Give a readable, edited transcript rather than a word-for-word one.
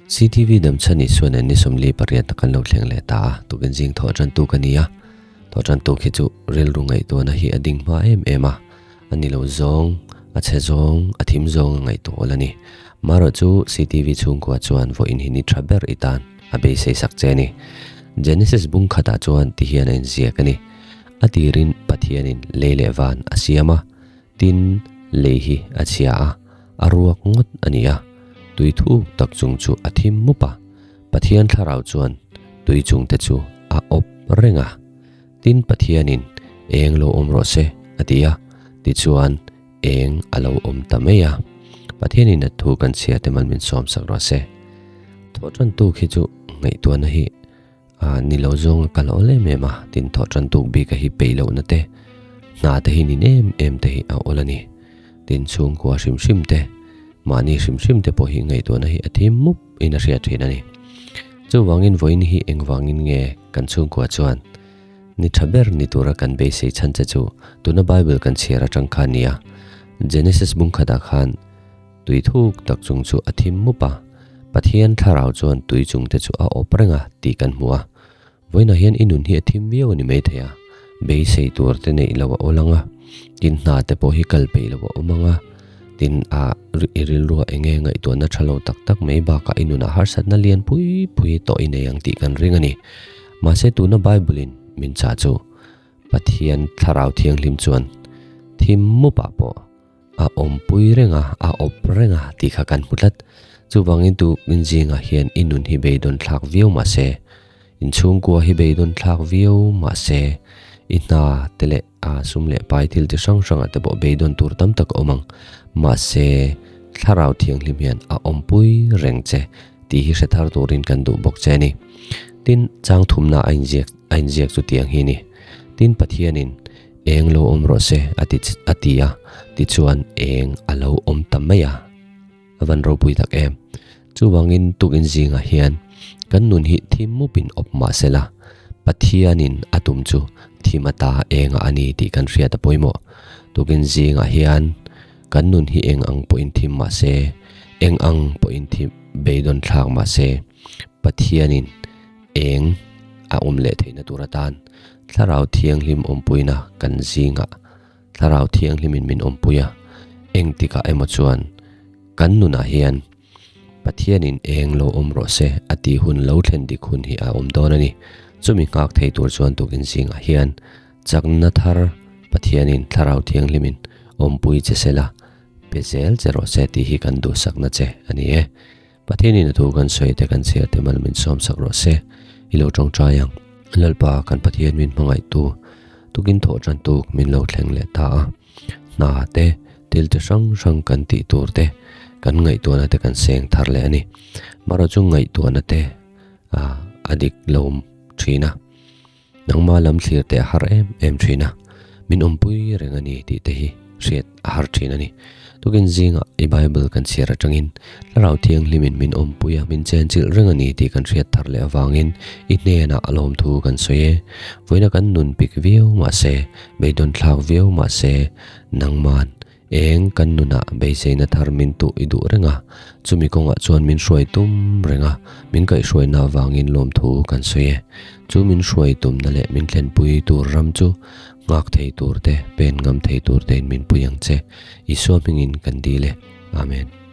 CTV Damchhan Isua nen ni 48 na kan lo thleng leh ta a, tukin zing thawh tantu ka ni a. Thawh tantu khi chu rilru ngaihtuahna hi a ding hma em em a, a ni lo zawng, a chhe zawng, a thim zawng a ngaihtuah awl a ni. Marawh chu CTV chhungkua chuan vawiin hi ni tha ber i tan a beisei sak che a ni. Genesis bung khatah chuan ti hian a inziak a ni. A tirin Pathianin lei leh van a siam a, Tin, lei hi a chhia a, a ruak ngawt a ni a, tui thuk tak chung chu a thim mup a, Pathian thlarau chuan tui chungte chu a awp reng a. Tin, Pathianin, Eng lo awm rawh se, a ti a, tichuan eng a lo awm ta mai a. Pathianin a thu kan chhia te mal min sawm sak rawh se. Thawhtantu khi chu ngaihtuahna hi A ni lo zawng a kal awl em em a, tin thawh tan tuk bik a hi peih lohna te, hna te hi nin em em te hi a awl a ni. Tin chhungkua hrim hrim te, mahni hrim hrim te pawh hi ngaihtuahna hi a thim mup in a hriat thin a ni. Chuvangin vawiin hi engvangin nge kan chhungkua chuan ni tha ber ni tura kan beisei chhan che chu tuna Bible kan chhiar atang khan nia. Genesis bung khatah khan Tui thuk tak chung chu a thim mup a, Pathian thlarau chuan tui chungte chu a awp reng a tih kan hmu a. Vawiinah hian i nun hi a thim viau a ni maithei a, beisei tur te neih lo a awl ang a, tin hna te pawh hi kal peih lo a awm ang a, tin a i rilrua eng nge ngaihtuahna tha lo tak tak mai bakah i nunah harsatna lian pui pui tawh i nei ang tih kan ring a ni. Mahse tuna Bible-in min chah chu Pathian thlarau thianghlim chuan thim mupah pawh A awmpui reng a, a awp reng a tih kha kan hmu tlat. Chuvangin tu min zingah hian i nun hi beidawn thlak viau mah se, inchhungkua hi beidawn thlak viau mah se, i hna te leh a sum leh pai thil chi hrang hrangah te pawh beidawn tur tam tak a awm ang. Mahse, Thlarau Thianghlim hian a awmpui reng che tih hi hre thar turin kan duh bawk che a ni. Tin, chang thumna a inziak a inziak chu tiang hi a ni. Tin, Pathianin Eng lo awm rawh se a ti a ti a, tichuan eng a lo awm ta mai a, a van ropui tak em. Chuvangin tukin zingah hian kan nun hi thim mupin awp mah sela, Pathianin a tum chu thim ata engah a ni tih kan hriat a pawimawh. Tukin zingah hian kan nun hi eng ang pawhin thim mah se, eng ang pawhin thim beidawn thlak mah se, Pathianin eng a awm leh theihna tur atan Thlarau Thianghlim awmpuina kan zingah Thlarau Thianghlimin min awmpui a, engtikah emaw chuan kan nunah hian Pathianin eng lo awm rawh se a tih hun lo thlen dik hun hi a awm dawn a ni. Chumi nghak thei tur chuan tukin zingah hian chakna thar Pathianin Thlarau Thianghlimin awmpui che sela pe zel che rawh se tih hi kan duhsakna che a ni e. Pathianin a thu kan sawi te kan chhiar te mal min sawm sak rawh se, i lo tawngtai ang. Lalpa kan Pathian min hmangaihtu tukin thawh tan tuk min lo thleng leh ta a, hna te, thil chi hrang hrang kan tih tur te, kan ngaihtuahna te kan seng thar leh a ni. Marawh chu ngaihtuahna te a dik lo thin a, nangma lam thlir te a har em em thin a, min awmpui reng a ni tih te hi hriat a har thin a ni. Tukin zingah i Bible kan chhiar atangin Thlarau Thianghlimin min awmpui a, min chenchilh reng a ni tih kan hriat thar leh avangin i hnenah a lawmthu kan sawi e. Vawiina kan nun pik viau mahse, beidawn thlak viau mahse, nangman Eng kan nunah beiseina thar min tuh i duh reng a, chumi kawngah chuan min hruai tum reng a, min kaihhruaina avangin lawmthu kan sawi e. Chu min hruai tumna leh min thlenpui tur ram chu nghak thei tur te, pen ngam thei tur tein min pui ang che. Isua hmingin kan dil e. Amen.